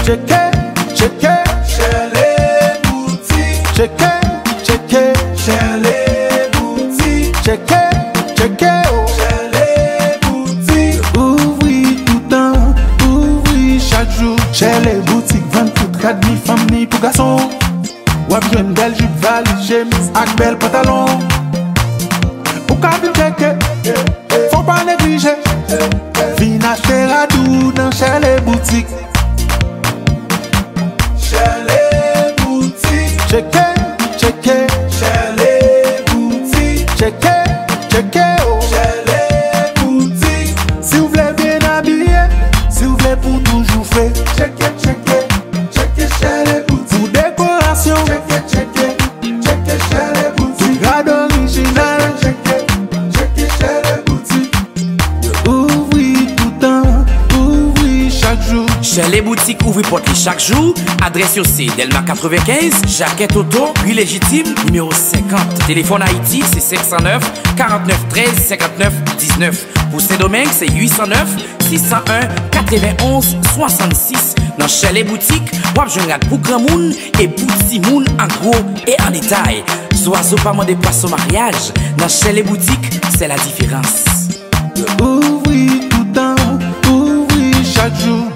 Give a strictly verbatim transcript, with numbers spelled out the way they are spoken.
Tcheke, tcheke, Chèlè Boutik. Tcheke, tcheke, Chèlè Boutik. Tcheke, tcheke, oh. Chèlè Boutik. Ouvri toutan, ouvri chak jou. Chèlè Boutik vann tout rad ni fanm ni pou gason. W ap jwenn bèl jip, valiz, chemiz ak bèl pantalon. Ou ka vin tcheke, fò w pa neglije. Vin achte rad ou nan Chèlè Boutik. Chèlè Boutik. Tcheke, tcheke. Chèlè Boutik. Tcheke, tcheke, oh. Chèlè Boutik. Si w vle byen abiye, si w vle pou toujou fre. Tcheke, tcheke, tcheke Chèlè Boutik. Pou dekorasyon. Tcheke, tcheke, tcheke Chèlè Boutik. Rad orijinal. Tcheke, tcheke, tcheke Chèlè Boutik. Ouvri toutan, ouvri chak jou. Chèlè Boutik ouvri pòt li chak jou. Adrès yo se Dèlma katrevenkenz, Jakèt Oto, Ri Lejitim, nimewo senkant. Telefòn Ayiti se senk san nèf, karant nèf trèz, senkant nèf diznèf. Pou Sendomeng, se uit san nèf, sis san en, katrevenn onz swasannsis. Nan Chèlè Boutik, w ap jwenn rad pou granmoun e pou timoun an gwo e an detay. Zwazo pa mande pwason maryaj. Nan Chèlè Boutik, c'est la différence. Ouvri toutan, ouvri chak jou.